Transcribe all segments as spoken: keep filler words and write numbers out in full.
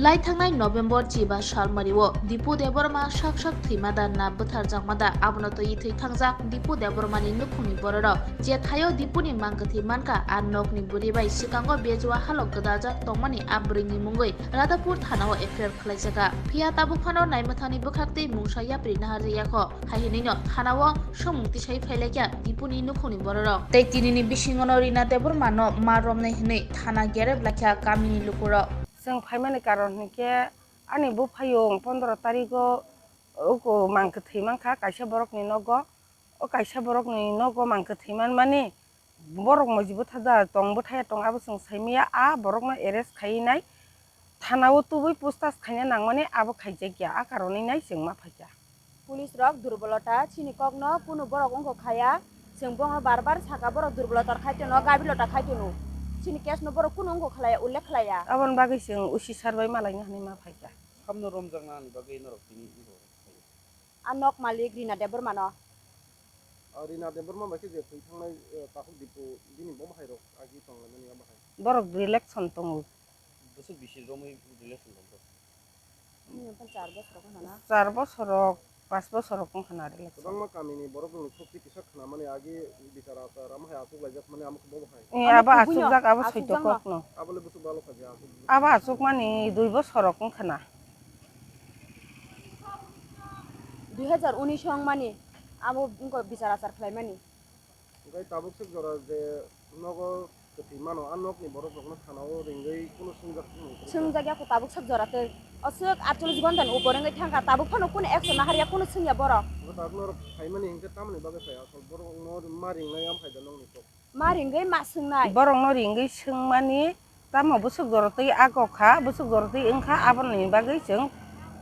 Tai thangnai November chiba salmario Dipu Debbarma sak sak thwima da na bwtharjakma da, abono twiwi thwi thangjak Dipu Debbarmani nukhungni bororok. Je thaio Dipuni mang kwthwi mankha, a nokni bwrwi bai swkango bejua halok gwdaljak tongmani a bwrwini mungwi Radhapur thanao F I R khlaijak. Phiya tabuk phano naimwthangni bwkhaktwi mungsa yapri naharjak yakho, hai hwnwino thanao swngmung tisai phailaikha Dipuni nukhungni bororok. Tei tinini bisingono Rina Debbarmano ma romnai hwnwi thana gerep laikha kamini lukurok. Chwng phaimani karon hwnkhe ani buphayung pondro tarigo uku mang kwthwi mankha kaisa borokni nogo. O kaisa borokni nogo mang kwthwi manmani borok moji bwtha da tong bwthaya tong abo chwng saimaya, a borokno arrest khaiwi nai thanao tubui puchtas khaina nangmani abo khaijakya, a karonwi nai chwng ma phaikha. Police rok durbolota chini kokno kunu borok wngkha khaya, chwng bono bar bar saka borok durbolota khai tono, gabi lota khai tono, chini case no borok kunu wngkha khlaiya, ullekh khlaiya. Aboni bagwi chwng O C sir bai malaina hinwi ma phaikha. Samno romjakna ni bagwi norok tini wngkha khlaiya. A nok malik Rina Debbarma no. A Rina Debbarma bai khe je thwi thangnai, eh, Takhuk Dipu bini bo bahai rok agi tong laimani abo hai. Borok relation tongo. Bwswk bisi romwi relation tong kha? Bini wngkha char bosor wngkha na? Char bosor rok, panch bosor rok wngkha na relation. Kwbangma kamini borok rokni sukti kisa khna mani agi bichar achar amo hai achuk laijak mani amo khe bo bahai. Eh, abo abo kubui no, achukjak, abo achukjak soito no. Kokno. Abo le bwswk balo kha je achuk. Abo achukmani dui bosor rok wngkha na. Dui hajar unis o wngmani abo wngkha bichar achar khlaimani. Hwnkhe tabuk swk jora je nogo kwthwi mano, a nokni borok rokno thanao ringwi kunu swngjak tongmani kwrwi kha. Swngjak ya kho tabuk swk jora tei. O swk atchollish ghonta ni upor wngwi thangkha, tabuk phano kunu action naharya, kunu swngya borok. Hwnkhe tabuk norok phaimani hwnkhe tamoni bagwi phai asol borok no ma ringnai am phaida nokni kok. Ma ringwi ma swngnai. Borokno ringwi swngmani tamo bwswk jorotwi ago kha, bwswk jorotwi wng kha, aboni bagwi chwng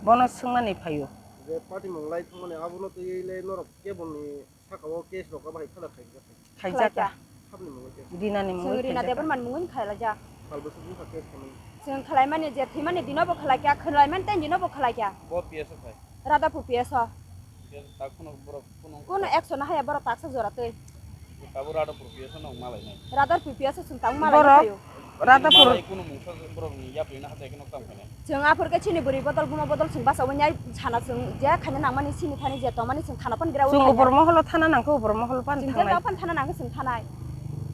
bono swngmani phaio. Je party mung lai thangmani abono twiwi le norok keboni saka o case rok bahai khala khaijak. Khaijak. Khlaikha. Sabni mung case. Dinani mung. Chwng Rina khaijak. Debbarma ni mungwi khlaijak. Sal bwswk wngkha case khamani. Chwng khlaimani je thwimani dino bo khlaikha, khlaimani tei dino bo khlaikha. Bo P S o khai. Radhapur P S o. P S tak kheno borok kheno. Kunu action haya borok taksa jora tei. Tabuk Radhapur P S o no malainai. Radhapur P S o chwng tabuk malai borok phaio. Radhapur. Malai kunu mungsa borok ni yapri na hatai kheno tam khainai. Chwng aphur khe chini bwrwi bodol buma bodol chwng basa wngya sana chwng je khaina nangmani sini thani je tongmani chwng thana pan gira. Chwng wngya. Upor moholo thana nangkhe upor mohol pan chwng thangnai. Jang pan thana nangkhe chwng thanai.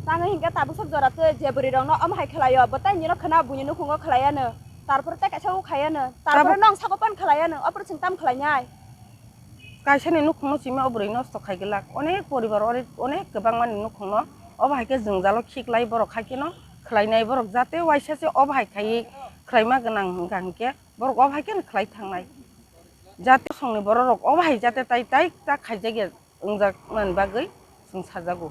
Tangwi hinkhe tabuk sok jora tei je bwrwi rokno omo hai khlaio, bo tei nino khwna buini nukhungo khlaiya no. Tarpore tei kaisa o khaiya no. Tarpore tabuk nong sako pan khlaiya no. Opor chwng tam khlainai. Kaisani nukhungno simi o bwrwi nosto khai glak. Onek poribar, onek, onek kwbangmani nukhungno obo hai khe jwngjalo khiklai borok, hai kheno khlainai borok, jate waisa se obo hai khaiwi khlaima gwnang hwnkha hinkhe borok obo hai kheno khlai thangnai. Jate songni borok rok obo hai jate tai, tai ta khaijak ya wngjak nani bagwi chwng sajago.